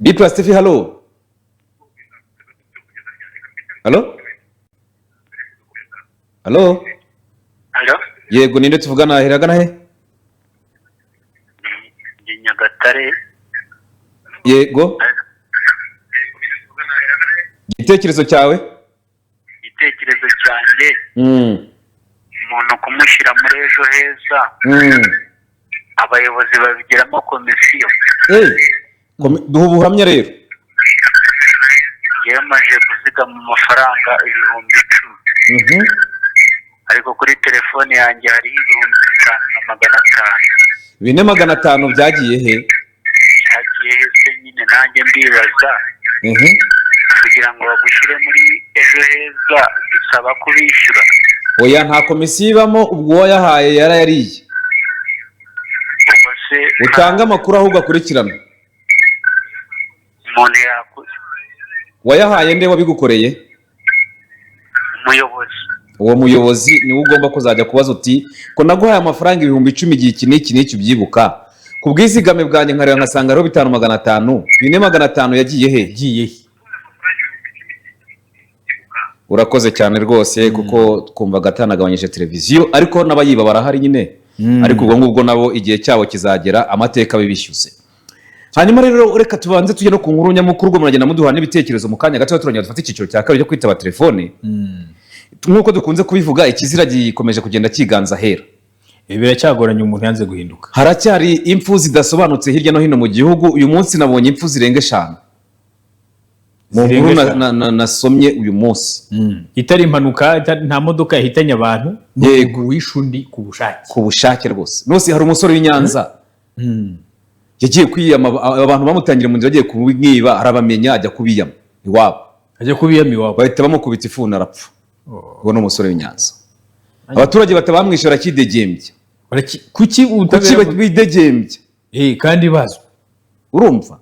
B Plus TV, hello, hello, hello. Hello. Yego, ninde tuvugana? Hiragana he? Ni Nyagatare. Yego, igitekerezo cyawe? Igitekerezo cyanjye, umuntu kumushyira muri Ejo Heza, abayobozi babigiramo komisiyo. Hey, duha ubuhamya rero. Ngewe maze kuzigama amafaranga 10,000, ariko kuri telefone yanjye hariho 5,500. 4,500 byagiye he? Byagiye hese nyine? Nanjye ndibaza. Kugira ngo bagushyire muri Ejo Heza bisaba kubishyura? Oya, nta komisiyo ibamo. Ubwo uwayahaye yarayariye. Ubwo se Utanga amakuru ahubwo akurikirana. Umuntu yakuze. Wayahaye nde? Wabigukoreye? Umuyobozi. Uwo muyobozi niwe ugomba kuzajya kubaza uti: "Ko naguhaye amafaranga 10,000 igihe iki n'iki n'iki, ubyibuka, ku bwizigame bwanjye nkareba nkasanga hariho 5,500, 4,500 yagiye he?" Yagiye he? Urakoze cyane rwose, kuko twumvaga atanagabanyije televiziyo, ariko n'abayiba barahari nyine. Ariko ubwo ngubwo nabo igihe cyabo kizagera, amateka bibishyuze. Hanyuma rero reka tubanze tujye no ku nkuru nyamukuru. Ubwo muragenda muduha n'ibitekerezo mu kanya gato, turongera dufate icyiciro cya kabiri cyo kwitaba telefone. Nk'uko dukunze kubivuga, ikizira gikomeje kugenda cyiganza ahera. Ibi biracyagoranye, umuntu yanze guhinduka. Haracyari impfu zidasobanutse hirya no hino mu gihugu. Uyu munsi nabonye impfu zirenga eshanu mu Zirenga nkuru eshanu. nasomye uyu munsi. Itari impanuka, nta modoka yahitanye abantu, ni umuntu wishe undi ku bushake. Ku bushake rwose. Nose hari umusore w'i Nyanza yagiye kwiyama, abantu bamutangira mu nzira agiye kumwiba, arabamenya, ajya kubiyama iwabo. Ajya kubiyama iwabo. Bahita bamukubita ifuni arapfa. Uwo ni umusore w'i Nyanza. Abaturage batabamwishe barakidegembya. Kuki Kuki ubutabera bidegembya? Kandi bazwi. Urumva,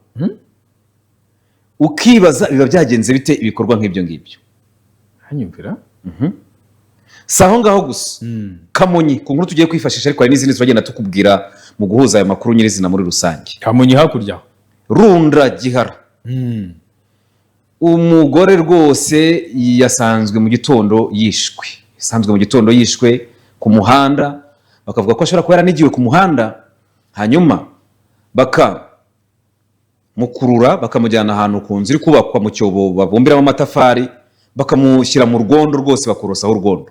ukibaza biba byagenze bite, ibikorwa nk'ibyo ngibyo. Hanyumvira. Si aho ngaho gusa. Kamonyi, ku nkuru tugiye kwifashisha, ariko hari n'izindi turagenda tukubwira mu guhuza ayo makuru nyirizina muri rusange. Kamonyi hakurya aho. Runda Gihara, umugore rwose yasanzwe mu gitondo yishwe, yasanzwe mu gitondo yishwe ku muhanda. Bakavuga ko ashobora kuba yaranigiwe ku muhanda, hanyuma bakamukurura, bakamujyana ahantu ku nzu iri kubakwa, mu cyobo babumbiramo amatafari, bakamushyira mu rwondo rwose, bakorosaho urwondo.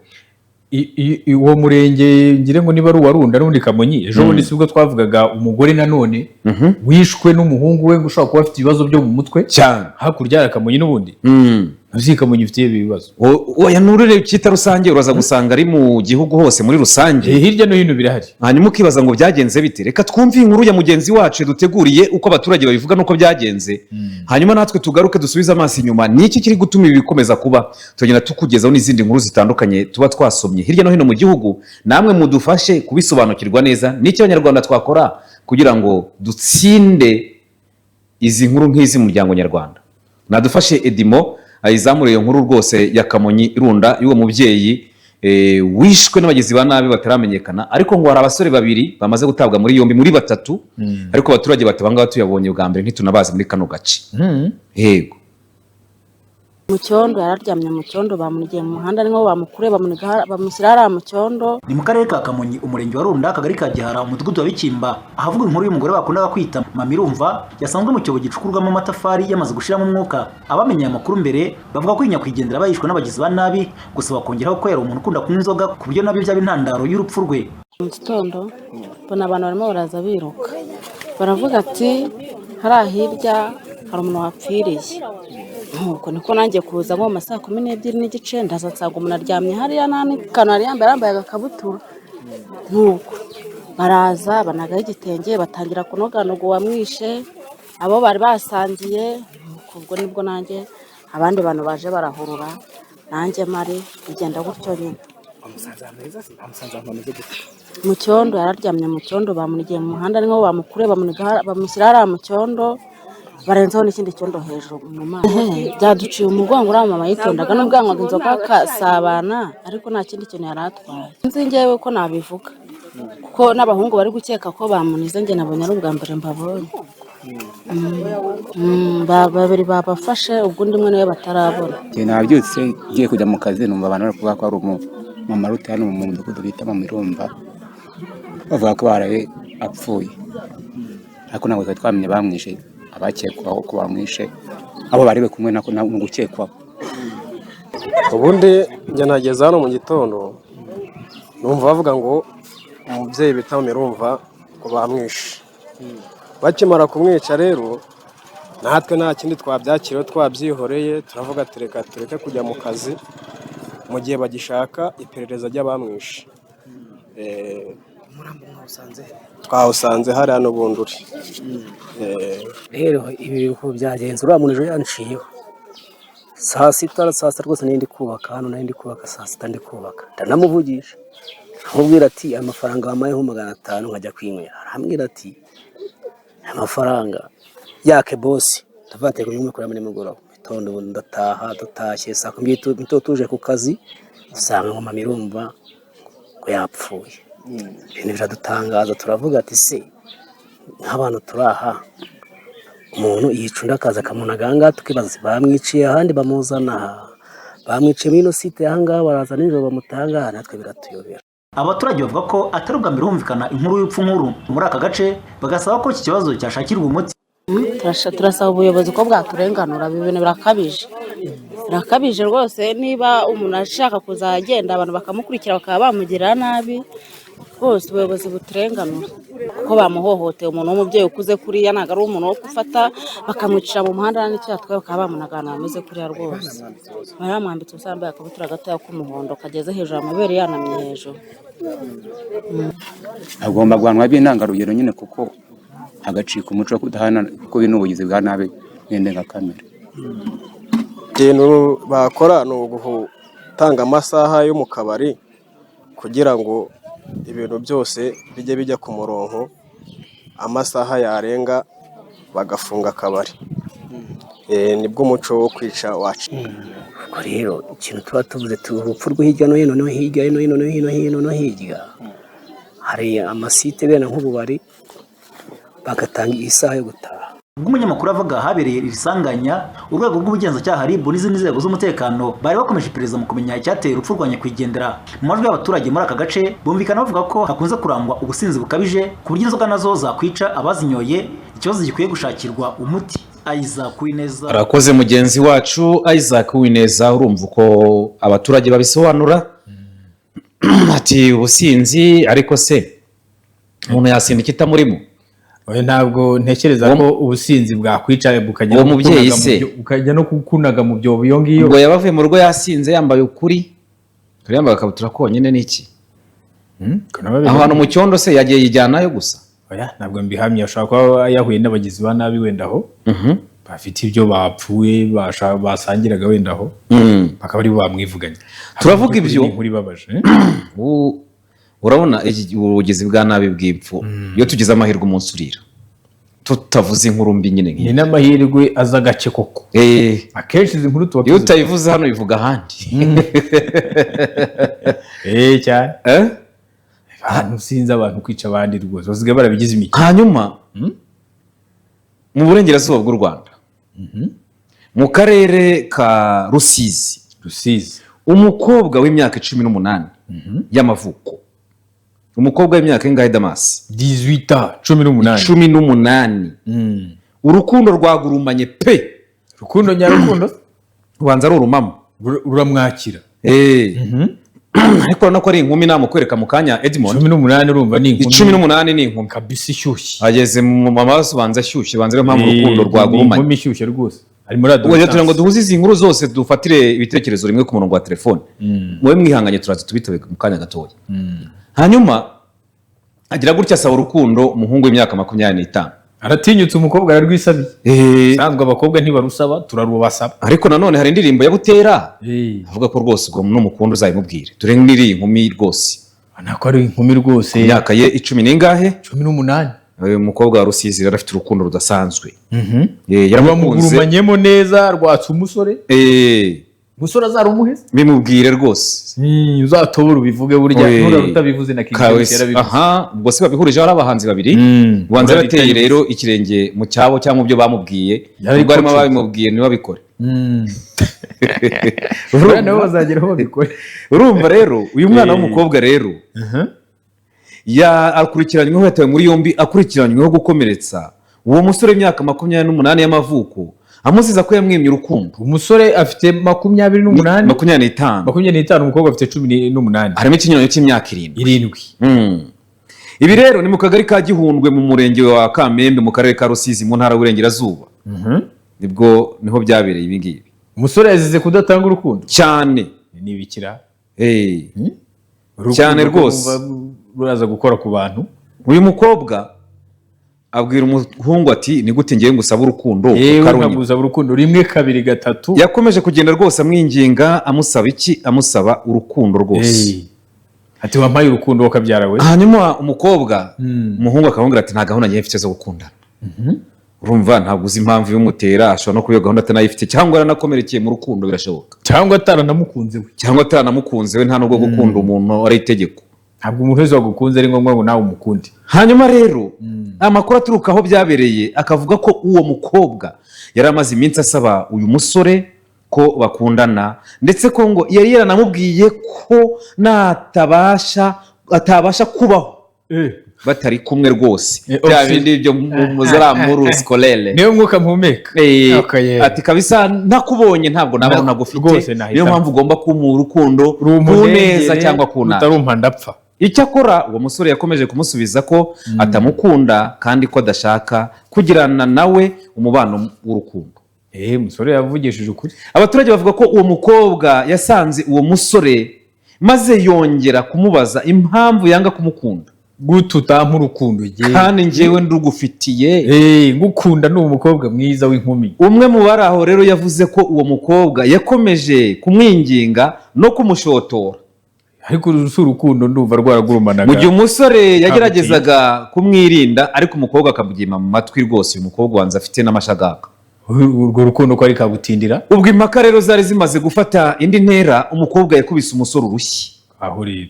Uwo murenge ngire ngo niba ari uwa Runda n'ubundi Kamonyi, ejo bundi sibwo twavugaga umugore nanone wishwe n'umuhungu we ngo ushobora kuba afite ibibazo byo mu mutwe? Cyane. Hakurya ya Kamonyi n'ubundi. Ntuzi Kamonyi ifite ibi bibazo. Oya, nurire cyita rusange, uraza gusanga ari mu gihugu hose muri rusange. Hirya no hino birahari. Hanyuma ukibaza ngo byagenze bite? Reka twumve inkuru ya mugenzi wacu duteguriye, uko abaturage babivuga n'uko byagenze, hanyuma natwe tugaruke dusubize amaso inyuma: ni iki kiri gutuma ibi bikomeza kuba? Tugenda tukugezaho n'izindi nkuru zitandukanye tuba twasomye hirya no hino mu gihugu, namwe mudufashe kubisobanukirwa neza. N'icyo Abanyarwanda twakora kugira ngo dutsinde izi nkuru nk'izi mu muryango nyarwanda. Nadufashe Edimo ayizamure iyo nkuru rwose ya Kamonyi Irunda, y'uwo mubyeyi wishwe n'abagizi ba nabi bataramenyekana, ariko ngo hari abasore babiri bamaze gutabwa muri yombi muri batatu, ariko abaturage bati: "Abangaba tuyabonye bwa mbere, ntitunabazi muri kano gace." Yego. Mu cyondo, yararyamye mu cyondo, bamunigiye mu muhanda, ari nko bamukure bamuniga bamushyira hariya mu cyondo. Ni mu karere ka Kamonyi, umurenge wa Runda, akagari ka Gihara, umudugudu wa Bikimba, ahavugwa inkuru y'umugore bakundaga kwita Mamirumva yasanzwe mu cyobo gicukurwamo amatafari yamaze gushiramo umwuka. Abamenye aya makuru mbere bavuga ko iyi nyakwigendera bayishwe n'abagizi ba nabi, gusa bakongeraho ko yari umuntu ukunda kunywa inzoga, ku buryo nabyo byaba intandaro y'urupfu rwe. Mu gitondo mbona abantu barimo baraza biruka, baravuga ati: "Hariya hirya hari umuntu wapfiriye." Nuko niko nanjye kuza nko mu ma 12:30, ndaza nsanga umuntu aryamye hariya, nta n'ikantu yari yambaye, yambaye agakabutura. Nuko baraza banagaho igitenge, batangira kunoganoga uwamwishe, abo bari basangiye. Nuko ubwo nibwo nanjye abandi bantu baje barahurura, nanjye mari bigenda gutyo nyine. Mu cyondo, yararyamye mu cyondo, bamunigiye mu muhanda, ari nko bamukure bamuniga bamushyira hariya mu cyondo, barenzaho n'ikindi cyondo hejuru mu mazi. Byaduciye umugongo. Uriya mama yitondaga, nubwo yanywaga inzoga akasabana, ariko nta kindi kintu yari atwaye. Nzi njyewe ko nabivuga, kuko n'abahungu bari gukeka ko bamunize, njye nabonye ari ubwa mbere mbabonye. Babiri babafashe, ubwo undi umwe niwe batarabona. Njye nabyutse ngiye kujya mu kazi, numva abantu bari kuvuga ko ari umumama uri hano mu mudugudu bita Mama Irumva, bavuga ko baraye apfuye, ariko ntabwo twari twamenye bamwishe, abakekwaho ko bamwishe abo bari bari kumwe nako mu gukekwaho. Ubundi njye nageze hano mu gitondo numva bavuga ngo umubyeyi bita Mama Irumva ngo bamwishe. Bakimara kumwica rero natwe nta kindi twabyakiriyeho, twabyihoreye, turavuga tureka tureke kujya mu kazi mu gihe bagishaka iperereza ry'abamwishe. Twawusanze hariya n'ubundi uri. Rero ibi bintu byagenze, uriya muntu ejo yanciyeho saa sita, saa sita rwose nari ndi kubaka hano, nari ndi kubaka saa sita ndi kubaka, ndanamuvugisha amubwira ati amafaranga wampayeho 500 nkajya kwinywera, arambwira ati amafaranga yake bosi, ndavuga ati reka kuramo nimugoroba mitondo, ubu ndataha. Dutashye saa kumi n'ebyiri tuje ku kazi, dusanga ngo Mama Irumva ngo yapfuye. Ibintu biradutangaza, turavuga ati se nk'abantu turi aha, umuntu yica undi akaza akamunaga aha ngaha, tukibaza bamwiciye ahandi bamuzana aha, bamwiciye muri ino site aha ngaha, baraza nijoro bamutanga aha, natwe biratuyobera. Abaturage bavuga ko atari ubwa mbere humvikana inkuru y'urupfu nkuru muri aka gace, bagasaba ko iki kibazo cyashakirwa umuti. Turasaba ubuyobozi ko bwaturenganura, ibi bintu birakabije, birakabije rwose. Niba umuntu ashaka kuzagenda abantu bakamukurikira bakaba bamugirira nabi, rwose ubuyobozi buturenganura kuko bamuhohoteye. Umuntu w'umubyeyi ukuze kuriya ntabwo ari umuntu wo gufata bakamwicira mu muhanda n'icyaha twe bakaba bamunaga ahantu hameze kuriya rwose. Bari bamwambitse ubusa, yambaye akabutura gatoya k'umuhondo kageze hejuru, amabere yanamye hejuru. Agomba guhanwa by'intangarugero nyine, kuko agacika umuco wo kudahana, kuko bino ubugizi bwa nabi n'indengakamere. Ikintu bakora ni ugutanga amasaha yo mu kabari kugira ngo ibintu byose bijye bijya ku murongo, amasaha yarenga bagafunga akabari. Nibwo umuco wo kwica wacu. Ubwo rero ikintu tuba tuvuze, urupfu rwo hirya no hino no hirya no hino no hino hino no hirya, hari amasite bene nk'ububari bagatanga isaha yo gutaha. Ubwo umunyamakuru avuga habereye iri sanganya, urwego rw'ubugenzacyaha RIB n'izindi nzego z'umutekano bari bakomeje iperereza mu kumenya icyateye urupfu rwa nyakwigendera. Mu majwi y'abaturage muri aka gace bumvikana bavuga ko hakunze kurangwa ubusinzi bukabije, ku buryo inzoga nazo zakwica abazinyoye, ikibazo gikwiye gushakirwa umuti. Isaac Uwineza. Arakoze mugenzi wacu Isaac Uwineza. Urumva uko abaturage babisobanura, ati ubusinzi, ariko se umuntu yasinda ikitamurimo? Oya, ntabwo ntekereza ko ubusinzi bwakwica bukajya Uwo mubyeyi kukunaga mu se? Bukajya no kukunaga mu byobo iyo ngiyo. Ngo yaba avuye mu rugo yasinze, yambaye ukuri, kuri yambaye akabutura konyine n'iki? Aho hantu mu cyondo se yagiye yijyanayo gusa? Oya, ntabwo mbihamya, ashobora kuba yahuye n'abagizi ba nabi wenda aho bafite ibyo bapfuye basangiraga wenda aho, bakaba ari bo bamwivuganye. Turavuga ibyo. Ni inkuru ibabaje, eh? Urabona ubugizi bwa nabi bw'ipfu, iyo tugize amahirwe umunsi urira tutavuze inkuru mbi nyine Ni nk'iyi. n'amahirwe aza gake koko. Akenshi izi nkuru tuba Iyo tuzi. utayivuze hano bivuga ahandi. Cyane. Abantu sinzi, abantu kwica abandi rwose basigaye barabigize imikino. Hanyuma mu burengerazuba bw'u Rwanda, mu karere ka Rusizi, Rusizi, umukobwa w'imyaka 18 y'amavuko, umukobwa w'imyaka ingahe, Damasi? 18 ans, 18. 18. Urukundo rwagurumanye pe. Rukundo nyarukundo. Ubanza ari urumamo. Ruramwakira. Ariko urabona ko ari inkumi, namukwereka mu kanya, Edmond. 18 urumva ni inkumi. 18 ni inkumi kabisa ishyushye. Ageze mu maraso, ubanza ashyushye, banza ariyo mpamvu urukundo Ni rwagurumanye. inkumi ishyushye rwose, ari muri Ubwo rero tugira ngo adolescence. duhuze izi nkuru zose, dufatire ibitekerezo rimwe ku murongo wa telefone. Mube mwihanganye, turaza tubitabe mu kanya gatoya. Hanyuma agira gutya asaba urukundo umuhungu w'imyaka 25. Aratinyutse, umukobwa ararwisabiye. Sanzwe abakobwa ntibarusaba, turarubasaba. Ariko nanone hari indirimbo ya Butera avuga ko rwose ubwo n'umukunda uzabimubwire. Dore n'iriya inkumi rwose. Nako ari inkumi rwose. Imyaka ye icumi n'ingahe? 18. Uyu mukobwa wa Rusizi rero afite urukundo rudasanzwe. Yaramukunze. Rwamugurumanyemo neza, rwatse umusore. Umusore azarumuhe? Bimubwire rwose. Uzatobora ubivuge burya. Oye. Nturara utabivuze na King James Kawesi. yarabivuze. Aha, ubwo se babihurije ari abahanzi babiri. Ubanza Urabita yarateye bivuze. rero ikirenge mu cyabo cyangwa mu byo bamubwiye. Yari Ubwo harimo coach. ababimubwiye ntibabikore. Buriya nabo bazagera aho babikore. Urumva rero, uyu mwana w'umukobwa rero akurikiranyweho, yatawe muri yombi akurikiranyweho gukomeretsa uwo musore w'imyaka 28 y'amavuko, amuziza ko yamwimye urukundo. Umusore afite 28? 25. 25, umukobwa afite 18. Harimo ikinyuranyo cy'imyaka 7. 7. Ibi rero ni mu kagari ka Gihundwe, mu murenge wa Kamembe, mu karere ka Rusizi, mu ntara y'Uburengerazuba. Nibwo niho byabereye ibi ngibi. Umusore yazize kudatanga urukundo? Cyane. Ni ibikira. Cyane Urukundo rwose. rwumva ruraza gukora ku bantu. Uyu mukobwa abwira umuhungu ati: "Ni gute ngiye ngusaba urukundo Yewe, ukarunyima?" nkaguza urukundo rimwe, kabiri, gatatu. Yakomeje kugenda rwose amwinginga, amusaba iki? Amusaba urukundo rwose. Ati: "Wampaye urukundo wakabyara we." Hanyuma umukobwa, umuhungu akamubwira ati: "Nta gahunda ngiye mfite zo gukundana." Urumva ntabwo uzi impamvu ibimutera, ashobora no kuba iyo gahunda atanayifite, cyangwa yaranakomerekeye mu rukundo, birashoboka. Cyangwa ataranamukunze we. Cyangwa atanamukunze we. Nta nubwo gukunda umuntu ari itegeko. Ntabwo umuntu wese wagukunze ari ngombwa ngo nawe umukunde. Hanyuma rero amakuru aturuka aho byabereye akavuga ko uwo mukobwa yari amaze iminsi asaba uyu musore ko bakundana, ndetse ko ngo yari yaranamubwiye ko natabasha atabasha kubaho batari kumwe rwose. Bya bindi byo muzaramuru scolaire. Niyo mwuka mpumeka. Okay, yeah. Ati: "Kabisa ntakubonye ntabwo nabaho ntagufite." Rwose nahita. Niyo mpamvu ugomba kumuha urukundo ku neza cyangwa ku nabi. Utarumpa ndapfa. Icyakora uwo musore yakomeje kumusubiza ko atamukunda kandi ko adashaka kugirana nawe umubano w'urukundo. Umusore yavugishije ukuri. Abaturage bavuga ko uwo mukobwa yasanze uwo musore maze yongera kumubaza impamvu yanga kumukunda. Gute utampa urukundo njyewe? Kandi njyewe ndugufitiye. Ngukunda, ni umukobwa mwiza w'inkumi. Umwe mu bari aho rero yavuze ko uwo mukobwa yakomeje kumwinginga no kumushotora. Ariko uru si urukundo, ndumva rwaragurumanaga. Mu gihe umusore yageragezaga kumwirinda, ariko umukobwa akamubyima mu matwi rwose. Uyu mukobwa wanze afite n'amashagaga. Urwo rukundo ko ari kagutindira. Ubwo impaka rero zari zimaze gufata indi ntera, umukobwa yakubise umusore urushyi. Aho rero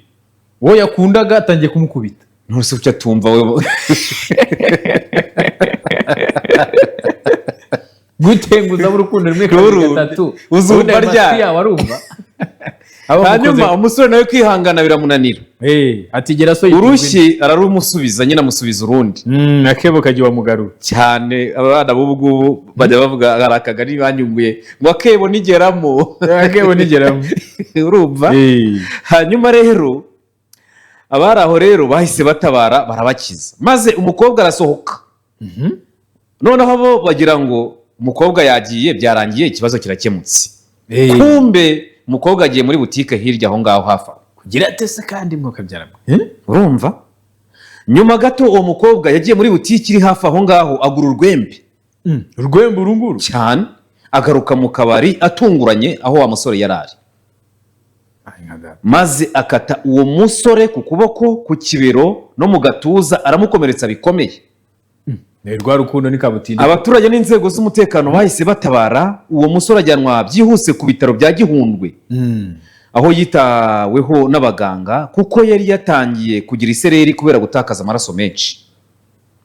uwo yakundaga atangiye kumukubita. Ntuse icyo atumva we. Gutenguza urukundo rimwe, kabiri, Urundi. gatatu. Uzumva Ubundi ayo matwi ryari? yawe arumva. Hanyuma umusore nawe kwihangana biramunanira. Atigera so. Urushyi ararumusubiza nyine, amusubiza urundi. Akebo kajya iwamugarura. Cyane, abana b'ubu ngubu bajya bavuga, hari akagari banyunguye ngo akebo nigeramo. Akebo nigeramo. Urumva, hanyuma rero abari aho rero bahise batabara, barabakiza, maze umukobwa arasohoka. Noneho bo bagira ngo umukobwa yagiye, byarangiye, ikibazo kirakemutse. Kumbe umukobwa agiye muri butike hirya aho ngaho hafi aho. Kugira ate se kandi mwokabyara? Urumva, nyuma gato uwo mukobwa yagiye muri butike iri hafi aho ngaho, agura urwembe. Urwembe urunguru? Cyane. Agaruka mu kabari atunguranye aho wa musore yari ari, maze akata uwo musore ku kuboko, ku kibero no mu gatuza, aramukomeretsa bikomeye. Ni rwa rukundo ni kabutindi. Abaturage n'inzego z'umutekano bahise batabara uwo musore, ajyanwa byihuse ku bitaro bya Gihundwe, aho yitaweho n'abaganga kuko yari yatangiye kugira isereri kubera gutakaza amaraso menshi.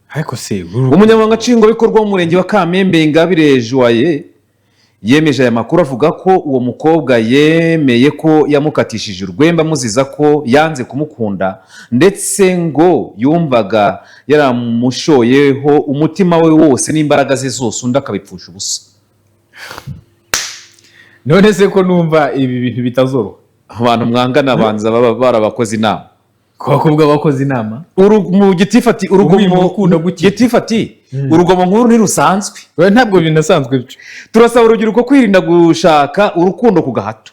Ariko se Umunyamabanga nshingwabikorwa w'umurenge wa Kamembe, Ingabire Joye, yemeje aya makuru, avuga ko uwo mukobwa yemeye ko yamukatishije urwembe amuziza ko yanze kumukunda, ndetse ngo yumvaga yaramushoyeho umutima we wose n'imbaraga ze zose, undi akabipfusha ubusa. None se ko numva ibi bintu bitazoroha? Abantu mwangana banza baba barabakoze inama. Ku bakobwa bakoze inama. Mu gitifu ati Umwima urugomo urukundo gutya. Gitifu ati: "Urugomo nk'uru ntirusanzwe." Oya, ntabwo binasanzwe byo. Turasaba urubyiruko kwirinda gushaka urukundo ku gahato,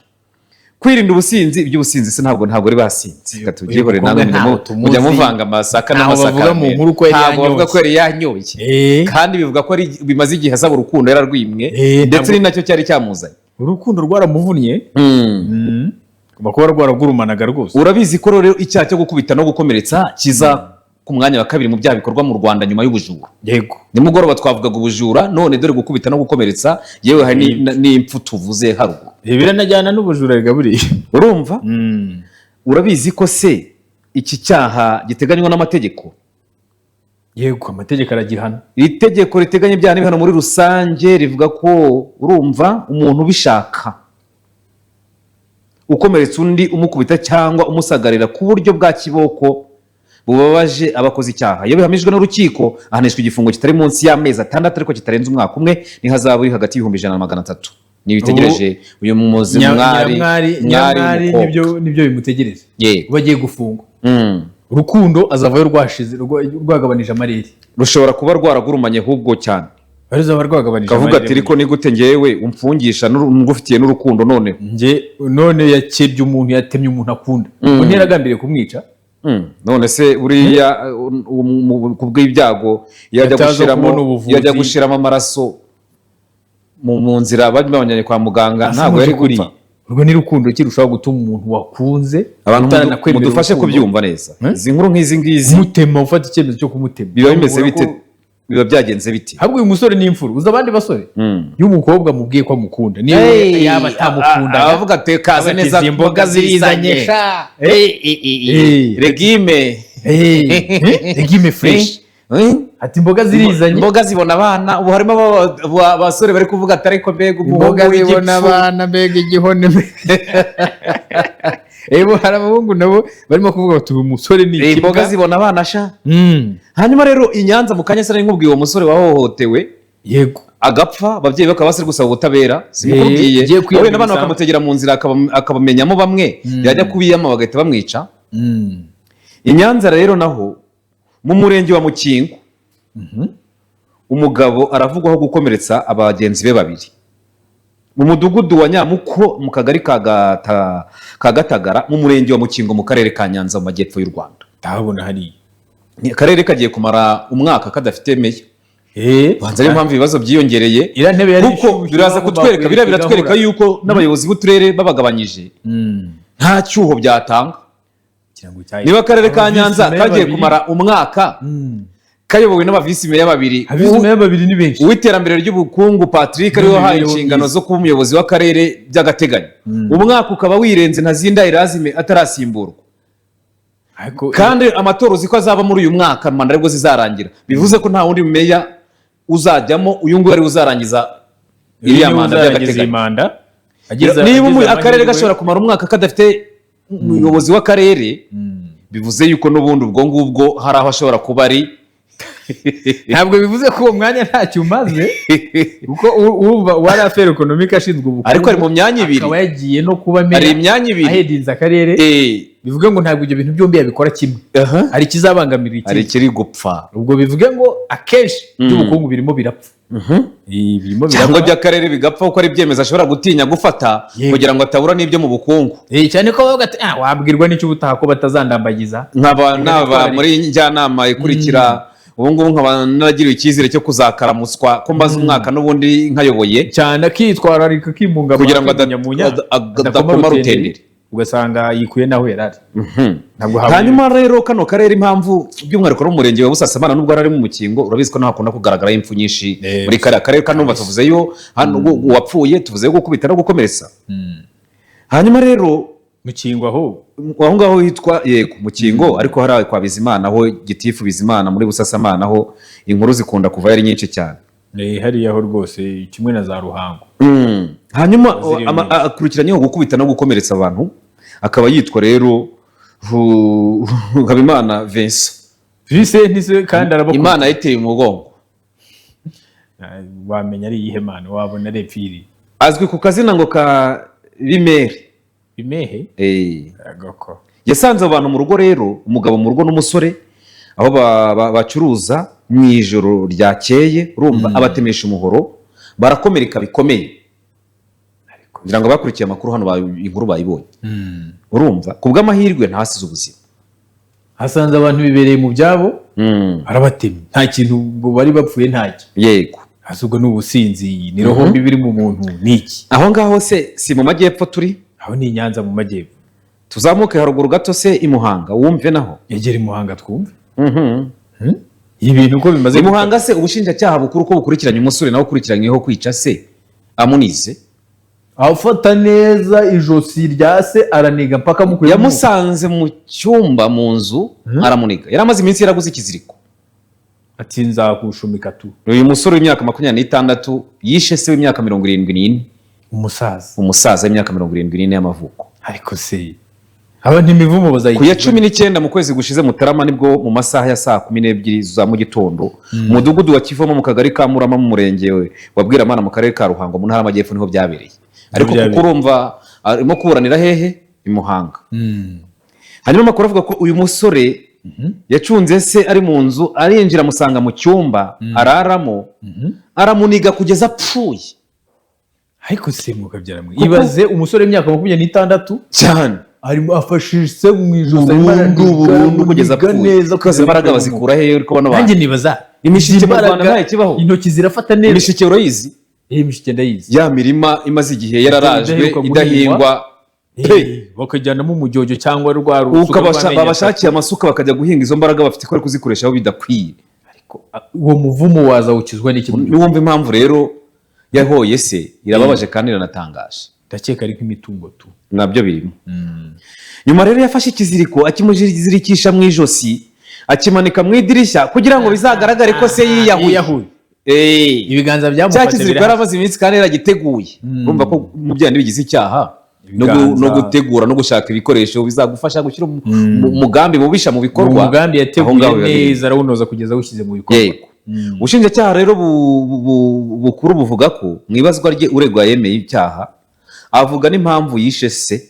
kwirinda ubusinzi. Iby'ubusinzi se ntabwo ari basinze? Reka tubyihorere. Uyu Namwe mukobwa mujya ntaho tumuzi. mujya muvanga amasaka Ntaho n'amasaka. bavuga mu nkuru ko yari Ntabwo bavuga yanyoye. ko yari yanyoye, kandi bivuga ko bimaze igihe asaba urukundo yararwimwe, ndetse ni nacyo cyari cyamuzanye. Urukundo rwaramuvunnye. Ugomba kuba rwaragurumanaga rwose. Urabizi ko rero icyaha cyo gukubita no gukomeretsa kiza ku mwanya wa kabiri mu byaha bikorwa mu Rwanda nyuma y'ubujura. Nimugoroba twavugaga ubujura, none dore gukubita no gukomeretsa, yewe hari n'impfu tuvuze haruguru. Ibi biranajyana n'ubujura rega buriya. Urumva, urabizi ko se iki cyaha giteganywa n'amategeko? Yego, amategeko aragihana. Iri tegeko riteganya ibyaha n'ibihano muri rusange rivuga ko, urumva, umuntu ubishaka ukomeretsa undi umukubita cyangwa umusagarira ku buryo bwa kiboko bubabaje aba akoze icyaha. Iyo bihamijwe n'urukiko, ahanishwa igifungo kitari munsi y'amezi 6 ariko kitarenze umwaka umwe, n'ihazabu iri hagati y'100,000 na 300. Ntibitegereje uyu muzi mwari. Nyiramwari. Mwari Nyiramwari. w'umukobwa. Nibyo bimutegereje. Uba agiye gufungwa. Urukundo azavayo rwashize, rwagabanije amarere. Rushobora kuba rwaragurumanye ahubwo cyane. Ruzaba rwagabanije Kavuga amarere. ati: "Ariko ni gute ngewe umfungisha ngufitiye n'urukundo noneho?" Njye none yakebye umuntu, yatemye umuntu akunda, ngo ntiyaragambiriye kumwica. None se buriya ku bw'ibyago iyo ajya Ataza gushiramo kubona ubuvuzi. iyo ajya gushiramo amaraso mu nzira bamujyanye kwa muganga, ntabwo yari Kuri gupfa. Urwo ni rukundo ki rushobora gutuma umuntu wakunze Abantu utaranakwemerera mudufashe urukundo, kubyumva neza izi nkuru nk'izi ngizi. Kumutema, ufata icyemezo cyo kumutema. Biba bimeze Ubona bite? Biba byagenze bite? Ahubwo uyu musore ni imfura. Uzi abandi basore, iyo umukobwa amubwiye ko amukunda, niyo Hey, yaba atamukunda, abavuga ati: "Kaze neza, imboga zirizanye." Sha. Eh, regime. Regime fresh. Ati: "Imboga zirizanye." Imboga zibona abana. Ubu harimo abasore bari kuvuga ati: "Ariko mbega umuhungu Imboga zibona w'igipfu." abana, mbega igihone. Ebo hari abahungu nabo barimo kuvuga bati: "Uyu musore ni Imboga ikibwa." zibona abana sha. Hanyuma rero i Nyanza mu kanya sara nkubwiye uwo musore wahohotewe agapfa, ababyeyi bakaba basi gusaba ubutabera, simukubwiye? Ugiye kwiyamiriza. Wenda abana bakamutegera mu nzira, akabamenyamo bamwe, yajya kubiyama bagahita bamwica. I Nyanza rero naho mu murenge wa Mukingo, umugabo aravugwaho gukomeretsa abagenzi be babiri mu mudugudu wa Nyamuko, mu kagari ka Gatagara, mu murenge wa Mukingo, mu karere ka Nyanza, mu majyepfo y'u Rwanda. Ndahabona hariya. Ni akarere kagiye kumara umwaka kadafite meya. Banza ariyo mpamvu ibibazo byiyongereye. Iriya ntebe yari Kuko ishyushye, biraza bagomba kutwereka, biriya biratwereka igahura. yuko n'abayobozi b'uturere babagabanyije nta cyuho byatanga. Ikirango cya Niba akarere ka Abavisi Nyanza meya kagiye babiri. kumara umwaka kayobowe n'abavisi meya babiri, Abavisi meya babiri ni benshi. uw'iterambere ry'ubukungu Patrick ariwe wahaye N'imibereho inshingano myiza. zo kuba umuyobozi w'akarere by'agateganyo, umwaka ukaba wirenze Ntazinda Erasme atarasimburwa, Ariko kandi amatora uzi ko azaba muri uyu mwaka, manda aribwo zizarangira, bivuze ko nta wundi meya uzajyamo, uyu nguyu ariwe uzarangiza iriya niwe manda uzarangiza iyi by'agateganyo. manda. Niba Agize akarere amahirwe- gashobora kumara umwaka kadafite umuyobozi w'akarere, bivuze yuko n'ubundi ubwo ngubwo hari aho ashobora kuba ari. Ntabwo bivuze ko uwo mwanya ntacyo umaze, kuko urumva uwari affaires économiques ashinzwe ubukungu, Ariko ari mu myanya ibiri. akaba yagiye no kuba meya, Hari imyanya ibiri. ahedinze akarere, bivuge ngo ntabwo ibyo bintu byombi yabikora kimwe, hari ikizabangamira Hari ikindi. ikiri gupfa. Ubwo bivuge ngo akenshi iby'ubukungu birimo birapfa. Birimo Cyangwa birapfa. by'akarere bigapfa kuko ari ibyemezo ashobora gutinya gufata kugira ngo atabura n'ibyo mu bukungu. Cyane ko bavuga ati: "Ah, wabwirwa n'icyo ubutaha ko batazandambagiza." Nkaba naba Bitwararika. muri njyanama ikurikira, ubu ngubu nkaba naragiriwe icyizere cyo kuzakaramutswa ko mbaze umwaka n'ubundi nkayoboye. Cyane, akitwararika, akimunga Kugira ngo akimunyamunya, adakoma rutenderi. Ugasanga yikuye naho yari ari. Ntabwo habura. Hanyuma rero kano karere, impamvu by'umwihariko ari umurenge wa Busasamana, nubwo ari mu Mukingo, urabizi ko naho hakunda kugaragara impfu nyinshi muri kariya karere. Kano tuvuzeyo hano uwapfuye, tuvuzeyo gukubita no gukomeretsa. Hanyuma rero Mukingo aho. Aho ngaho hitwa, yego, Mukingo, ariko hari kwa Bizimana, aho gitifu Bizimana muri Busasamana, aho inkuru zikunda kuva ari nyinshi cyane. Hariya ho rwose kimwe na za Ruhango. Hanyuma Ziriyo nyinshi. akurikiranyeho gukubita no gukomeretsa abantu, akaba yitwa rero Habimana Vincent. Vincent se kandi arabakunda. Imana yayiteye umugongo. Ah, wamenya ari iyihe mana, wabona ari epfiri. Azwi ku kazina ngo ka Bimere. Bimehe. Agako. Yasanze abo bantu mu rugo rero, umugabo mu rugo n'umusore, aho bacuruza mu ijoro ryakeye, urumva, abatemesha umuhoro barakomereka bikomeye. Kugira ngo bakurikiye amakuru hano inkuru bayibonye. Urumva, ku bw'amahirwe ntasize ubuzima. Hasanze abantu bibereye mu byabo, arabatemye, nta kintu ngo bari bapfuye, ntacyo. Hasi ubwo ni ubusinzi, ni roho mbi biri mu muntu, ni iki? Aho ngaho se si mu majyepfo turi? Aho ni i Nyanza mu majyepfo. Tuzamuke haruguru gato se i Muhanga wumve naho. Egera i Muhanga twumve. Ibintu uko bimaze. I Muhanga se, ubushinjacyaha bukuru ko bukurikiranye umusore nawe ukurikiranyweho kwica se amunize. Afata neza ijosi rya se, araniga mpaka amukuyemo. Yamusanze mu cyumba mu nzu, aramuniga. Yari amaze iminsi yaraguze ikiziriko. Ati: "Nzakushumika tu." Uyu musore w'imyaka 26 yishe se w'imyaka 74. Umusaza. Umusaza w'imyaka 74 y'amavuko. Ariko se aba ntimivumo Ku bazayikizwa? ya 19 mu kwezi gushize Mutarama, nibwo mu masaha ya saa 12 za mu gitondo, mu mudugudu wa Kivomo, mu kagari ka Murama, mu murenge wa Bwiramana, mu karere ka Ruhango, mu ntara y'Amajyepfo, niho byabereye. Ariko Byabereye. kuko urumva arimo kuburanira hehe? I Muhanga. Hanyuma amakuru avuga ko uyu musore yacunze se ari mu nzu, arinjira amusanga mu cyumba araramo, aramuniga kugeza apfuye. Ariko se mukabyara mwe, ibaze umusore w'imyaka 26 Cyane. arimo afashe se mu ijosi, arimo Burundu, araniga, burundu, kugeza araniga apfuye. neza. Kugeza imbaraga bazikura hehe? Uri kubona Nanjye abantu nibaza. Imishike mu Rwanda Imbaraga, ntayo ikibaho. Intoki zirafata neza. Imishike urayizi? Eh, imishike ndayizi. Ya mirima imaze igihe yararajwe, Idaheruka guhingwa. idahingwa pe. Bakajyanamo umujyojyo cyangwa rwa rusuka rw'amenyo. Babashakiye amasuka bakajya guhinga. Izo mbaraga bafite ko bari kuzikoresha aho bidakwiye. Ariko uwo muvumo waza ukizwa n'iki? Niwumva impamvu rero yahoye se, irababaje kandi iranatangaje. Ndakeka ari nk'imitungo tu. Nabyo birimo. Nyuma rero yafashe ikiziriko, akimuzirikisha mu ijosi, akimanika mu idirishya kugira ngo bizagaragare ko se yiyahuye. Yiyahuye. Ibiganza Cya byamufashe kiziriko birahari. yari amaze iminsi kandi yaragiteguye. Urumva ko umubyeyi ntibigize icyaha Ibiganza. no gutegura no gushaka ibikoresho bizagufasha gushyira umugambi mubisha mu bikorwa. Umugambi Aho yateguye ngaho biba biri. neza, arawunoza kugeza awushyize mu bikorwa. Yego. Ubushinjacyaha rero bukuru buvuga ko mu ibazwa rye uregwa yemeye icyaha, avuga n'impamvu yishe se.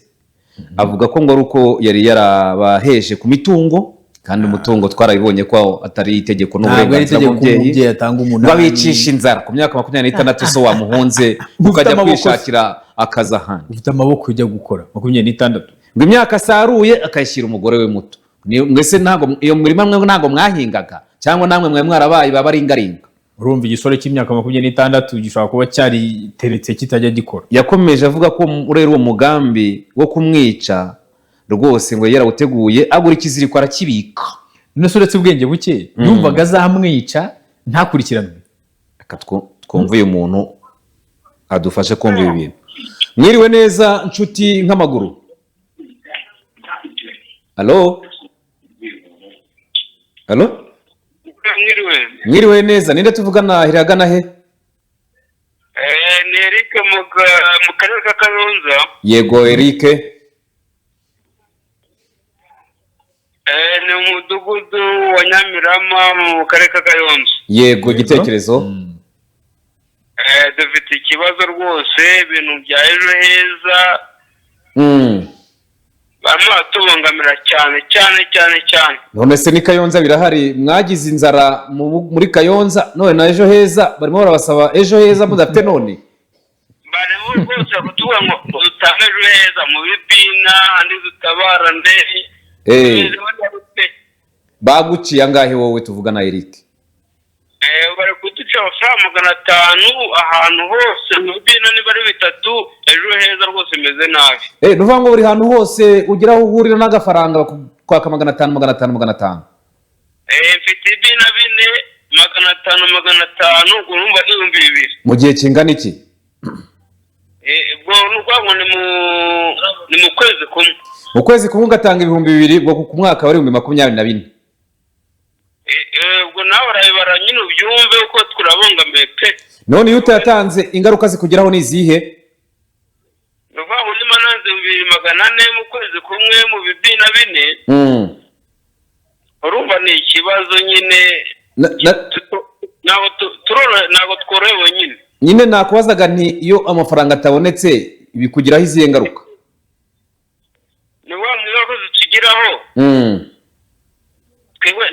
Avuga ko ngo ari uko yari yarabaheje ku mitungo, kandi umutungo twarabibonye ko atari itegeko Ntabwo ari n'uburenganzira itegeko ko bw'umubyeyi. umubyeyi atanga Ngo umunani. abicisha inzara ku myaka 26, so wamuhunze ukajya amaboko se. kwishakira akazi ahandi. Ufite amaboko ujya gukora 26. Ngo imyaka asaruye akayishyira umugore we muto. Mwese ntabwo iyo murima mwe ntabwo mwahingaga, cyangwa namwe mwe mwarabaye babaringaringa? Urumva igisore cy'imyaka 26 gishobora kuba cyariteretse kitajya gikora. Yakomeje avuga ko rero uwo mugambi wo kumwica rwose ngo yarawuteguye, agura ikiziriko arakibika. None se uretse ubwenge buke, yumvaga azamwica ntakurikiranwe? Reka twumve uyu muntu adufashe kumva ibi bintu. Mwiriwe neza nshuti nk'amaguru? Halo, halo? Mwiriwe. Mwiriwe neza. Ninde tuvugana? Hiragana he? Ni Eric mu karere ka Kayonza. Yego, Eric. Ni umudugudu wa Nyamirama mu karere ka Kayonza. Yego, igitekerezo? Dufite ikibazo rwose, ibintu bya Ejo Heza barimo baratubangamira cyane cyane cyane cyane. None se ni Kayonza birahari? Mwagize inzara muri Kayonza, none na Ejo Heza barimo barabasaba Ejo Heza mudafite none? Barimo rwose kutubwira ngo dutange Ejo Heza mu bibina, andi dutabara nderi. Baguciye angahe wowe tuvugana, Eric? Bari kuduca amafaranga 500 ahantu hose mu bibina, niba ari bitatu. Ejo Heza rwose imeze nabi. Ni ukuvuga ngo buri hantu hose ugira aho uhurira n'agafaranga kwaka 500, 500, 500? Mfite ibina bine, 500, 500, ubwo urumva ni 2000. Mu gihe kingana iki? Ubwo ni ukuvuga ngo ni mu kwezi kumwe. Mu kwezi kumwe ugatanga 2000, ubwo ku mwaka wari 24,000. Ubwo nawe urabibara nyine ubyumve uko turabangamiye pe. None iyo utayatanze ingaruka zikugeraho ni izihe? Ni ukuvuga ngo niba nanze 2400 mu kwezi kumwe mu bibina bine, urumva ni ikibazo nyine. Ntabwo tworohewe nyine. Nyine nakubazaga nti iyo amafaranga atabonetse bikugiraho izihe ngaruka? Ni ukuvuga ngo ingaruka zitugeraho, twebwe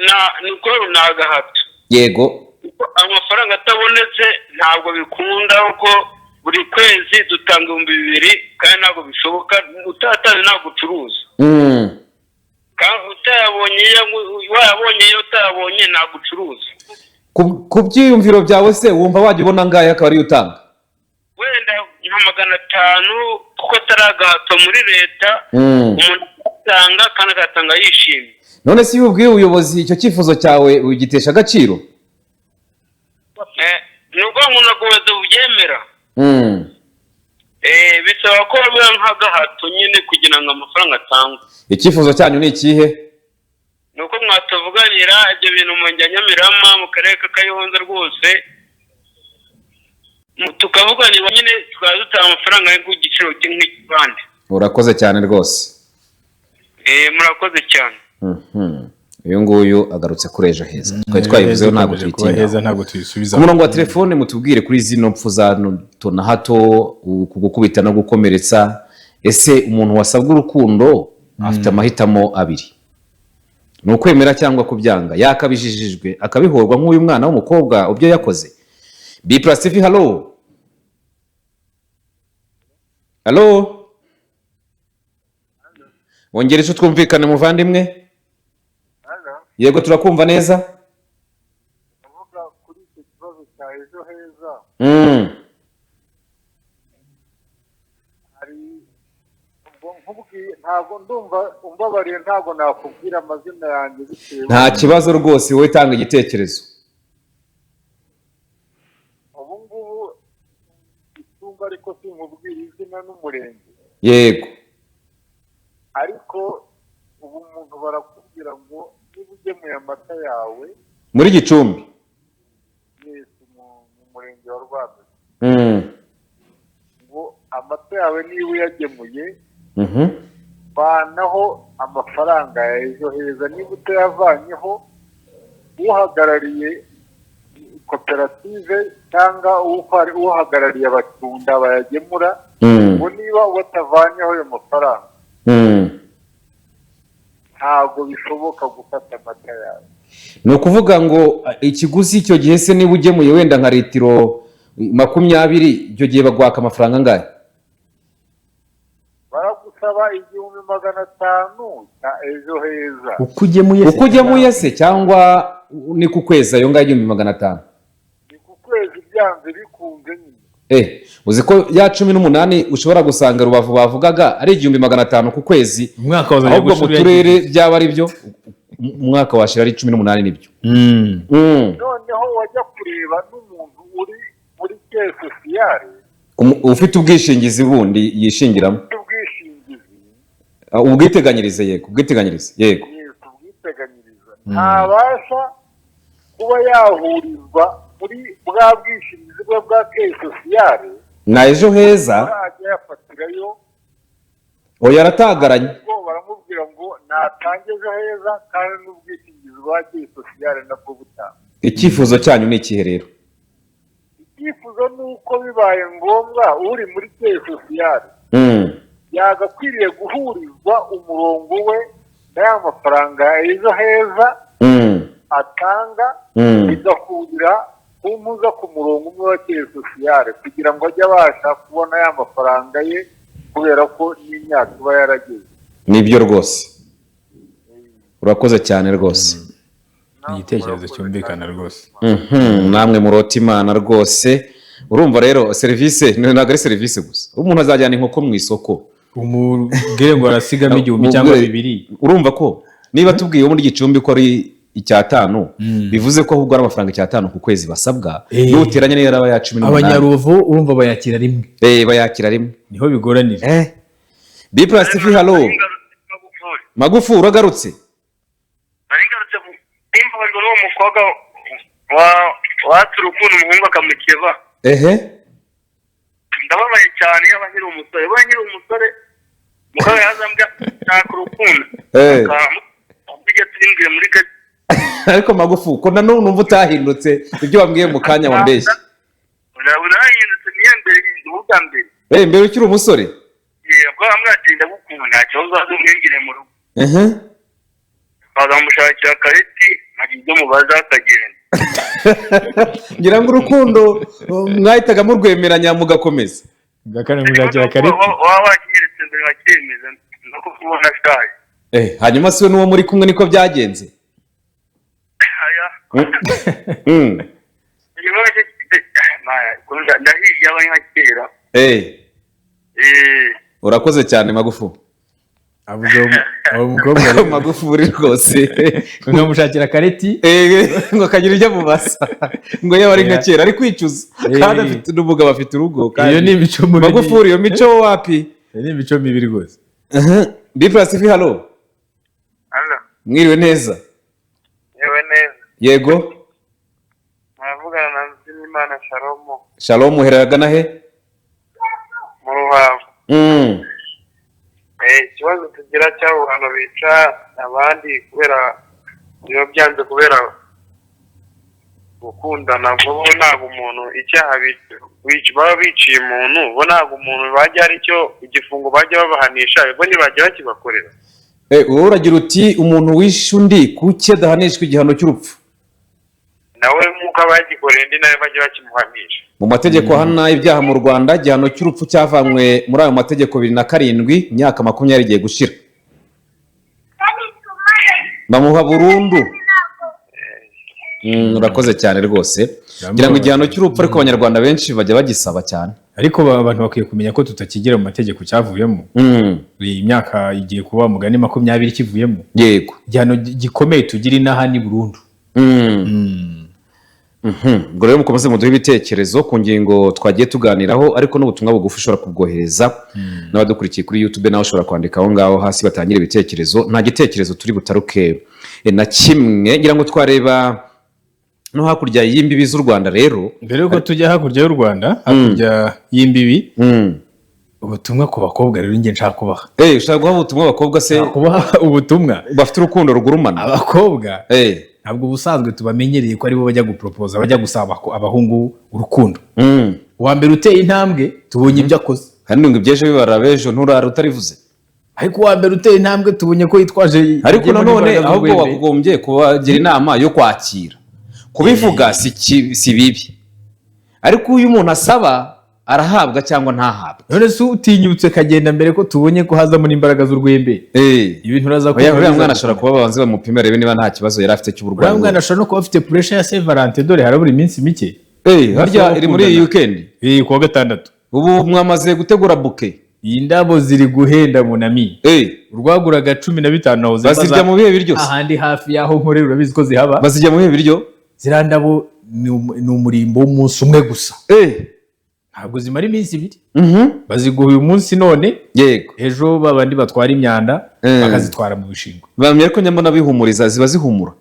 ni ukuvuga ngo ni agahato. Kuko amafaranga atabonetse ntabwo bikunda, kuko buri kwezi dutanga 2000 kandi ntabwo bishoboka, utayatanze ntabwo ucuruza. Kandi utayabonye wayabonye, iyo utayabonye ntabwo ucuruza. Ku byiyumviro byawe se wumva wajya ubona angahe akaba ariyo utanga? Wenda nka 500, kuko atari agahato muri leta. Umuntu Arayatanga kandi akayatanga yishimye. None se iyo ubwiye ubuyobozi icyo cyifuzo cyawe, ugitesha agaciro? Ni ukuvuga ngo ntabwo ubuyobozi bubyemera. Bisaba ko biba nk'agahato nyine kugira ngo amafaranga atangwe. Icyifuzo cyanyu ni ikihe? Ni uko mwatuvuganira ibyo bintu mu murenge wa Nyamirama, mu karere ka Kayonza rwose, tukavuganira nyine, tukaba dutanga amafaranga yo ku giciro nk'ikivande. Urakoze cyane rwose. Murakoze cyane. Uyu nguyu agarutse kuri Ejo Heza, twari twayivuzeho, ntabwo Ikomeje kuba tuyitinda. heza, ntabwo tuyisubiza. Ku murongo wa telefone mutubwire kuri zino mpfu za hato na hato, ku gukubita no gukomeretsa. Ese umuntu wasabwa urukundo afite amahitamo abiri, ni ukwemera cyangwa kubyanga, yakabijijijwe akabihorwa nk'uyu mwana w'umukobwa ubyo yakoze? B Plus TV, hello, hello, wongera icyo twumvikane, muvandimwe. Yego, turakumva neza. Kuvuga kuri icyo kibazo cya Ejo Heza, hari ubwo nkubwiye, ntabwo ndumva umbabariye, ntabwo nakubwira amazina yanjye bitewe Nta kibazo rwose, wowe tanga igitekerezo. Ubu ngubu icyumba, ariko sinkubwira izina n'umurenge. Ariko ubu umuntu barakubwira ngo niba ugemuye amata yawe Muri Gicumbi? Yes, mu murenge wa Rwamagana. Ngo amata yawe niba uyagemuye, vanaho amafaranga ya Ejo Heza. Niba utayavanyeho, uhagarariye koperative cyangwa uhagarariye abatunda bayagemura, ngo niba batavanyeho ayo mafaranga, ntabwo bishoboka gufata amata yawe. Ni ukuvuga ngo ikiguzi icyo gihe se, niba ugemuye wenda nka litiro 20, icyo gihe baguhaka amafaranga angahe? Baragusaba 1500 cya Ejo Heza. Uko ugemuye se? Uko ugemuye se cyangwa ni ku kwezi ayo ngayo 1500? Ni ku kwezi, byanze bikunze nyine. Uzi ko ya 18 ushobora gusanga Rubavu bavugaga ari 1500 ku kwezi, Umwaka wazajya ahubwo mu gushira. turere byaba ari byo, umwaka washira ari 18, nibyo. Noneho wajya kureba n'umuntu uri muri caisse sociale, Ufite ubwishingizi bundi yishingiramo, ufite ubwishingizi. Ah, ubwiteganyirize, yego, ubwiteganyirize, yego. Yes, ubwiteganyiriza, ntabasha kuba yahurizwa muri bwa bwishingizi bwe bwa caisse sociale Na Ejo Heza. Ajya yafatirayo. Oya, aratagaranye. Ubwo baramubwira ngo natange Ejo Heza kandi n'ubwishingizi bwa caisse sociale nabwo butanga. Icyifuzo cyanyu ni ikihe rero? Icyifuzo ni uko bibaye ngombwa uri muri caisse sociale yagakwiriye guhurizwa umurongo we na ya mafaranga ya Ejo Heza atanga, bigahurira ku mpuza ku murongo umwe wa caisse sociale, kugira ngo ajye abasha kubona ya mafaranga ye, kubera ko n'imyaka iba yarageze. Nibyo rwose, urakoze cyane rwose. Ni igitekerezo cyumvikana rwose. Namwe murota Imana rwose. Urumva rero serivisi ntabwo ari serivisi gusa, umuntu azajyana inkoko mu isoko, umubwire ngo arasigamo 1000 cyangwa 2000. Urumva ko niba tubwiye muri Gicumbi ko ari 500, bivuze ko ahubwo ari amafaranga 500 ku kwezi basabwa, nuteranya niyo araba ya 18. Abanyarubavu urumva bayakira rimwe. Bayakira rimwe. Niho bigoranira. B Plus TV, hello. Magufu, uragarutse? Nari ngarutse nimbabajwe n'uwo mukobwa wa watse urukundo umuhungu akamukeba. Ndababaye cyane. Yaba nkiri umusore, yaba nkiri umusore, mukobwa yazambwira nshaka urukundo, tujya turimbwira muri gake. Ariko Magufu, ko nanone numva utahindutse, ibyo wambwiye mu kanya wambeshye? Nahindutse, niyo mbere, ubwa mbere. Mbere ukiri umusore? Ubwo bamwe ati ndagukunda, nta kibazo, uzaze umwingire mu rugo. Bazamushakira akareti, nkagira ibyo mubaza akagenda. Ngira ngo urukundo mwahitaga murwemeranya mugakomeza. Mushakira akareti. Waba wakinyeretse mbere nkakemeza, nuko kubona ashaje. Hanyuma si we n'uwo muri kumwe niko byagenze? Aya. Ndahiye, aba nka kera. Urakoze cyane, Magufu. Abuze uwo mukobwa rero. Magufuri rwose. Nkamushakira kareti. Ngo akagira ibyo amubasa, ngo yaba ari nka kera ari kwicuza, kandi afite n'umugabo, afite urugo kandi. Iyo ni imico mibi. Magufuri, iyo mico wapi? Iyo ni imico mibi rwose. B Plus TV, hello. Halo. Mwiriwe neza? Yewe neza. Yego. Muravugana na Nzimimana Salomo. Shalom, uhereragana he? Mu Ruhango. Ikibazo tugira cy'abo bantu bica abandi kubera biba byanze, kubera gukundana, bo ntabwo umuntu icyaha baba biciye umuntu, bo ntabwo umuntu bajya ari cyo igifungo bajya babahanisha, bo ntibajya bakibakorera. Wowe uragira uti umuntu wishe undi kuki adahanishwa igihano cy'urupfu? Nawe nk'uko abagikoreye undi nawe bajya bakimuhanisha. Mu mategeko ahana ibyaha mu Rwanda, igihano cy'urupfu cyavanywe muri ayo mategeko 2007, imyaka 20 igiye gushira, bamuha burundu. Urakoze cyane rwose. Ngira ngo igihano cy'urupfu, ariko Abanyarwanda benshi bajya bagisaba cyane. Ariko abantu bakwiye kumenya ko tutakigira mu mategeko, cyavuyemo. Iyi myaka igiye kuba mugani 20 kivuyemo. Igihano gikomeye tugira inaha ni burundu. Ubwo rero mukomeze muduhe ibitekerezo ku ngingo twagiye tuganiraho, ariko n'ubutumwa bugufi ushobora kubwohereza. N'abadukurikiye kuri YouTube nawe ushobora kwandika aho ngaho hasi batangire ibitekerezo. Nta gitekerezo turi butaruke na kimwe. Ngira ngo twareba no hakurya y'imbibi z'u Rwanda rero. Mbere yuko tujya hakurya y'u Rwanda, hakurya y'imbibi, ubutumwa ku bakobwa rero njye nshaka kubaha. Ushaka guha ubutumwa abakobwa se? Kubaha ubutumwa. Bafite urukundo rugurumana. Abakobwa ntabwo ubusanzwe tubamenyereye ko aribo bajya guporopoza, bajya gusaba abahungu urukundo. Uwa mbere uteye intambwe tubonye ibyo akoze. Kandi ngo iby'ejo bibara b'ejo, nturara utarivuze. Ariko uwa mbere uteye intambwe tubonye ko yitwaje Ariko igihembo nanone n'imbaraga ahubwo z'urwembe. wagombye kubagira inama yo kwakira. Kubivuga si bibi, ariko iyo umuntu asaba arahabwa cyangwa ntahabwe. None se utinyutse kagenda mbere ko tubonye ko hazamo n'imbaraga z'urwembe, ibintu uraza Oya, uriya mwana ashobora kuba babanze bamupime arebe niba nta kibazo yari afite cy'uburwayi. Uriya mwana ashobora no kuba afite pressure ya Saint Valentin, dore harabura iminsi mike. Harya iri muri iyi weekend? Kuwa gatandatu. Ubu mwamaze gutegura bouquet? Iyi ndabo ziri guhenda, munami. Urwaguraga 15 nahoze Bazirya mbaza mu bihe biryo se? Ahandi hafi y'aho nkorera urabizi ko zihaba. Bazirya mu bihe biryo? Ziriya ndabo ni umurimbo w'umunsi umwe gusa. Ntabwo zimara iminsi 2. Baziguha uyu munsi none, ejo babandi batwara imyanda bakazitwara mu bishingwe. Bamye, ariko nyamara bihumuriza, ziba zihumura.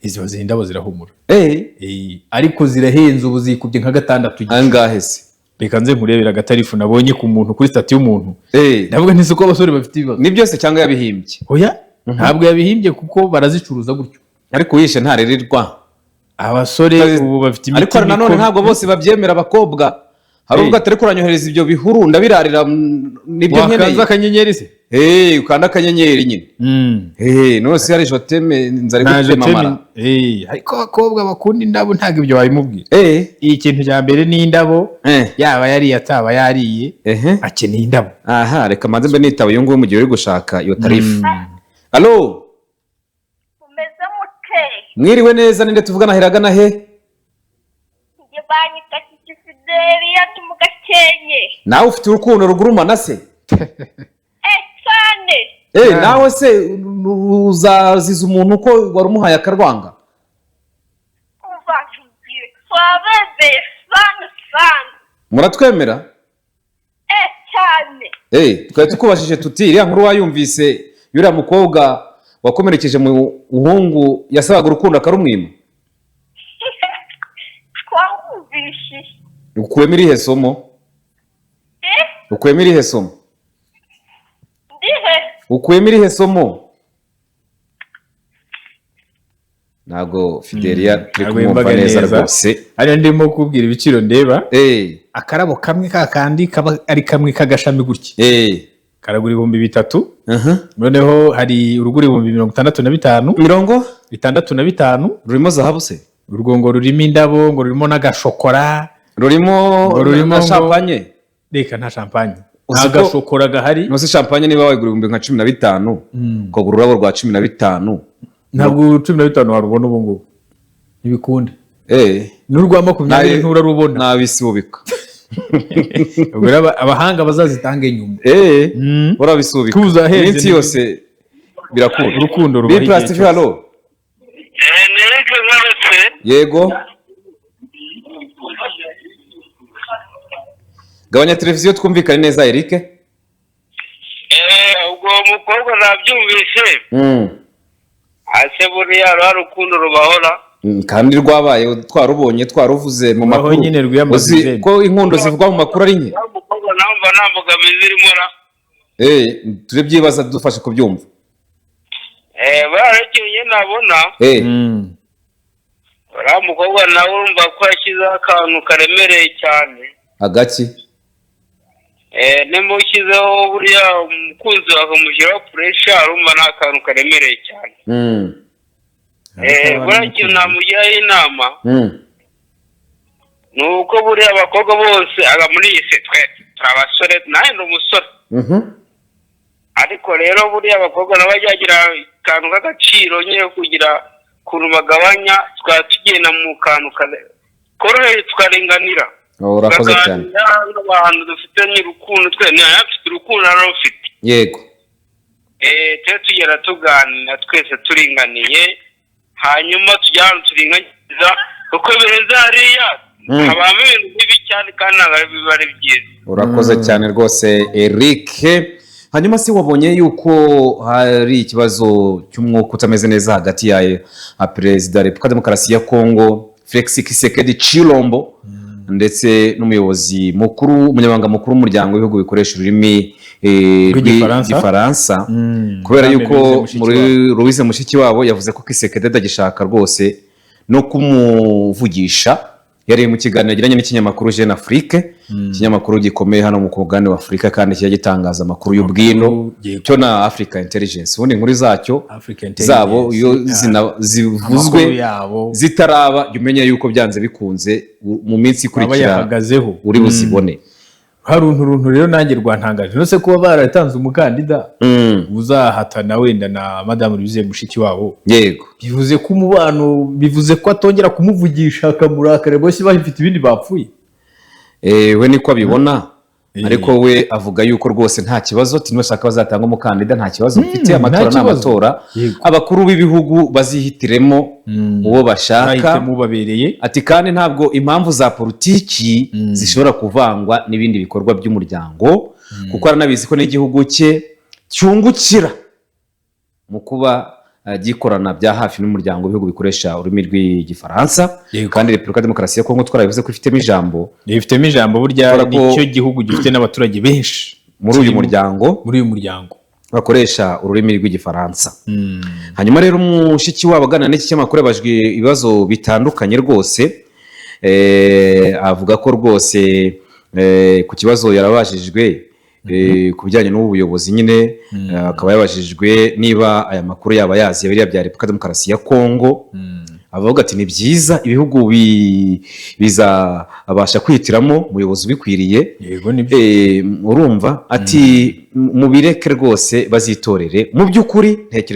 Izi izi ndabo zirahumura. Ariko zirahenze, ubu zikubye nka gatandatu. Angahe se? Reka nze nkurebera agatarifu nabonye ku muntu, kuri status y'umuntu. Ndavuga nti ko abasore bafite ibibazo. Ni byose cyangwa yabihimbye? Oya, ntabwo yabihimbye kuko barazicuruza gutyo. Ariko uwishe ntarererwa. Abasore ubu bafite imiti Ariko nanone ntabwo bose babyemera abakobwa. Hari ubwo atari kuranyohereza ibyo bihuru ndabirarira, nibyo Wakanze nkeneye. akanyenyeri se? Ukanda akanyenyeri nyine. None se hari je t'aime nzari Nta gutema je t'aime. amara. Ariko abakobwa bakunda indabo ntabwo ibyo wabimubwira. Ikintu cya mbere ni indabo, yaba yariye ataba yariye, akeneye indabo. Aha, reka manze mbe nitaba uyu nguyu mu gihe uri gushaka iyo tarifu. Allo? Umeze mute? Mwiriwe neza, ninde tuvugana, heragana he? Njye banyita Kiki Fideliya, ndi mu Gakenke. Nawe ufite urukundo rugurumana se? Cyane. Nawe se uzaziza umuntu ko wari umuhaye akarwanga? Umva nkubwire, twabemeye sana sana. Muratwemera? Cyane. Twari tukubajije tuti iriya nkuru wayumvise y'uriya mukobwa wakomerekeje muhungu yasabaga urukundo akarumwima? Twawumvishije. Ukuyemo irihe somo? Ukuyemo irihe somo? Ndihe? Ukuyemo irihe somo? Ntabwo Fidelia turi Ntabwo kumwumva yumvaga neza neza. rwose. Hariya ndimo kubwira ibiciro ndeba. Akarabo kamwe ka kandi kaba ari kamwe k'agashami gutya, karagura 3000. Noneho hari urugura 65,000. Mirongo 65. Rurimo zahabu se? Urwo ngo rurimo indabo, ngo rurimo n'agashokora. Rurimo Ngo rurimo na ngo- champagne? Reka, nta champagne. Uzi Nta gashokora gahari. Nose champagne niba wayigura nka 15,000, ukagura ururabo rwa 15? Ntabwo 15 warubona ubu ngubu, ntibikunda. N'urwa 20 nturarubona. Nabisubika. Ubwo rero abahanga bazazitange nyuma. Urabisubika. Tuzahenze. Iminsi yose birakunda. Urukundo rubaho B Plus igihe TV, cyose. Allo. Nereke ngarutse. Yego, gabanya televiziyo twumvikane neza, Eric. Ubwo mukobwa nabyumvise. Ase buriya rwa rukundo rubahora? Kandi rwabaye, twarubonye, twaruvuze mu Rubaho makuru. nyine, rwiyambaza Uzi izindi. ko inkundo zivugwa mu makuru ari nke. Wa mukobwa nawe nta mbogamizi irimo ra. Turabyibaza, dufashe kubyumva. Buriya rero ikintu njye nabona, uriya mukobwa nawe urumva ko yashyizeho akantu karemereye cyane. Agaki? Nimba ushyizeho buriya umukunzi wawe akamushyiraho pressure, urumva ni akantu karemereye cyane. Buriya ikintu namugiraho inama ni uko buriya abakobwa bose aba muri iyi si, twe turi abasore, nanjye ndi umusore, ariko rero buriya abakobwa nabo bajya bagira akantu k'agaciro nyine, kugira ukuntu bagabanya, tukaba tugenda mu kantu koroheye, tukaringanira. Urakoze cyane. Tukaganira n'abantu dufitanye urukundo, twe afite urukundo ararufite. Tube tugenda tuganira twese turinganiye, hanyuma tujya ahantu turinganiza, kuko birenze hariya habamo ibintu bibi cyane kandi ntabwo biba ari byiza. Urakoze cyane rwose, Eric. Hanyuma se wabonye yuko hari ikibazo cy'umwuka utameze neza hagati ya perezida wa Repubulika Demokarasi ya Kongo, Felix Tshisekedi Tshilombo, ndetse n'umuyobozi mukuru, umunyamabanga mukuru w'umuryango w'ibihugu bikoresha ururimi Rw'igifaransa. rw'Igifaransa, kubera Madame yuko Louise Mushikiwabo. muri Louise Mushikiwabo yavuze ko Tshisekedi atagishaka rwose no kumuvugisha. Yari mu kiganiro yagiranye n'ikinyamakuru Jeune Afrique, ikinyamakuru gikomeye hano mu mugabane wa Afurika kandi kijya gitangaza amakuru y'ubwino, cyo na Africa Intelligence. Ubundi inkuru zacyo Africa Intelligence. zabo iyo zivuzwe Amakuru yabo. zitaraba, jya umenya yuko byanze bikunze mu minsi Aba ikurikira yahagazeho. uri buzibone. Hari uruntu rero nanjye rwantangaje no se kuba baratanze umukandida uzahatana wenda na Madamu Louise Mushikiwabo. Bivuze ko umubano, bivuze ko atongera kumuvugisha akamurakara, bose bafite ibindi bapfuye. We niko abibona, ariko we avuga yuko rwose nta kibazo, ati nibashaka bazatanga umukandida, nta kibazo mfite, amatora Nta ni kibazo. amatora, abakuru b'ibihugu bazihitiremo uwo bashaka. Bahitemo ubabereye. Ati kandi ntabwo impamvu za politiki zishobora kuvangwa n'ibindi bikorwa by'umuryango, kuko aranabizi ko n'igihugu cye cyungukira mu kuba gikorana bya hafi n'umuryango w'ibihugu bikoresha ururimi rw'Igifaransa. Kandi Repubulika Demokarasi ya Kongo twarabivuze ko ifitemo ijambo. Ifitemo ijambo burya. Kubera ko Nicyo gihugu gifite n'abaturage benshi muri uyu muryango, muri uyu muryango bakoresha ururimi rw'Igifaransa. Hanyuma rero Mushikiwabo aganira n'iki kinyamakuru yabajwe ibibazo bitandukanye rwose. Avuga ko rwose ku kibazo yarabajijwe ku bijyanye n'ubu buyobozi nyine, akaba yabajijwe niba aya makuru yaba yazi biriya bya Repubulika Demokarasi ya Kongo, avuga ati ni byiza, ibihugu bizabasha kwihitiramo umuyobozi ubikwiriye. Yego, nibyo. Urumva ati mubireke rwose bazitorere, mu by'ukuri ntekereza